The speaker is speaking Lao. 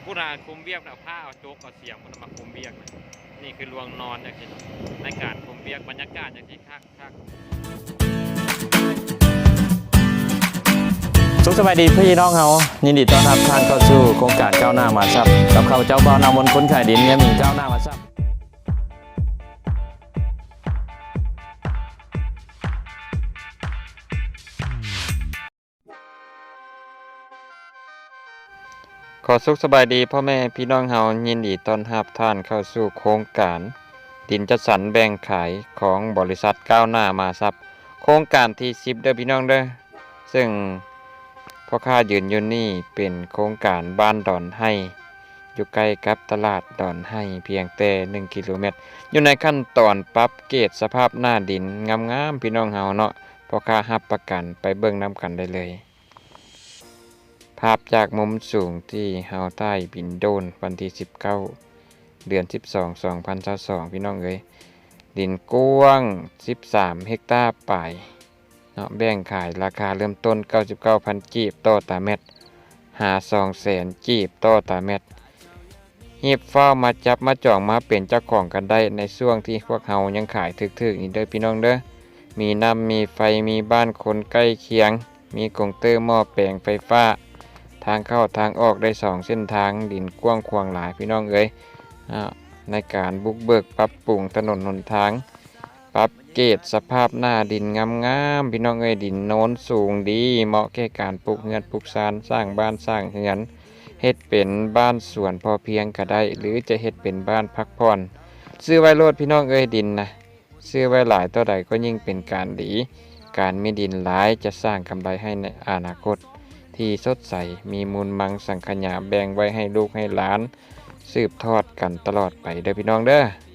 ຜູ້ນາຄຸມວຽກນະ ພາເອົາໂຈກເອົາສຽງ ຜູ້ນາມາຄຸມວຽກນະ. ນີ້ຄືລວງນອນຈັ່ງຊີ້ເນາະ ໃນການຄຸມວຽກ ບັນຍາກາດຈັ່ງຊີ້ຄັກໆ. ສຸກສະບາຍດີພີ່ນ້ອງເຮົາ ຍິນດີຕ້ອນຮັບທ່ານເຂົ້າສູ່ໂຄງການກ້າວໜ້າມາຊັບ ກັບຂ້າພະເຈົ້າ ບ່າວນາມົນ ຄົນຂາຍດິນ ຍາມີກ້າວໜ້າມາຊັບ. ຂໍສຸກສະບາຍດີພໍ່ແມ່ພີ່ນ້ອງເຮົາ ຍິນດີຕ້ອນຮັບທ່ານເຂົ້າສູ່ໂຄງການດິນຈັດສັນແບ່ງຂາຍຂອງບໍລິສັດກ້າວໜ້າມາຊັບ ໂຄງການທີສິບເດີພີ່ນ້ອງເດີ. ເຊິ່ງພໍ່ຄ້າຢືນຢູ່ນີ້ເປັນໂຄງການບ້ານດອນໄຮ່ ຢູ່ໃກ້ກັບຕະຫຼາດດອນໄຮ່ພຽງແຕ່ໜຶ່ງກິໂລແມັດ ຢູ່ໃນຂັ້ນຕອນປັບເກດສະພາບໜ້າດິນງາມໆ ພີ່ນ້ອງເຮົາເນາະ. ພໍ່ຄ້າຮັບປະກັນ ໄປເບິ່ງນຳກັນໄດ້ເລີຍ. ພາບຈາກມຸມສູງທີ່ເຮົາຖ່າຍບິນໂດຣນວັນທີສິບເກົ້າ ເດືອນສິບສອງ ສອງພັນຊາວສອງ ພີ່ນ້ອງເອີຍ ດິນກວ້າງສິບສາມເຮັກຕາປາຍເນາະ ແບ່ງຂາຍລາຄາເລີ່ມຕົ້ນເກົ້າສິບເກົ້າພັນກີບຕໍ່ຕາແມັດ ຫາສອງແສນກີບຕໍ່ຕາແມັດ. ຮີບຟ້າວມາຈັບມາຈອງມາເປັນເຈົ້າຂອງກັນໄດ້ ໃນຊ່ວງທີ່ພວກເຮົາຍັງຂາຍຖືກໆນີ້ເດີພີ່ນ້ອງເດີ. ມີນ້ຳມີໄຟ ມີບ້ານຄົນໃກ້ຄຽງ ມີກົງເຕີໝໍ້ແປງໄຟຟ້າ ທາງເຂົ້າທາງອອກໄດ້ສອງເສັ້ນທາງ ດິນກວ້າງຂວາງຫຼາຍພີ່ນ້ອງເອີຍ. ອາ ໃນການບຸກເບີກປັບປຸງຖະໜົນຫົນທາງ ປັບເກດສະພາບໜ້າດິນງາມໆ ພີ່ນ້ອງເອີຍ ດິນໂນນສູງດີ ເໝາະແກ່ການປຸກເຮືອນປຸກຊານ ສ້າງບ້ານສ້າງເຮືອນ ເຮັດເປັນບ້ານສວນພໍພຽງກະໄດ້ ຫຼືຈະເຮັດເປັນບ້ານພັກຜ່ອນ ຊື້ໄວ້ໂລດພີ່ນ້ອງເອີຍ ດິນນະ ຊື້ໄວ້ຫຼາຍເທົ່າໃດກໍຍິ່ງເປັນການດີ. ການມີດິນຫຼາຍຈະສ້າງກຳໄລໃຫ້ໃນອະນາຄົດທີ່ສົດໃສ ມີມູນມັງສັງຂະຫຍາແບ່ງໄວ້ໃຫ້ລູກໃຫ້ຫຼານ ສືບທອດກັນຕະຫຼອດໄປເດີພີ່ນ້ອງເດີ.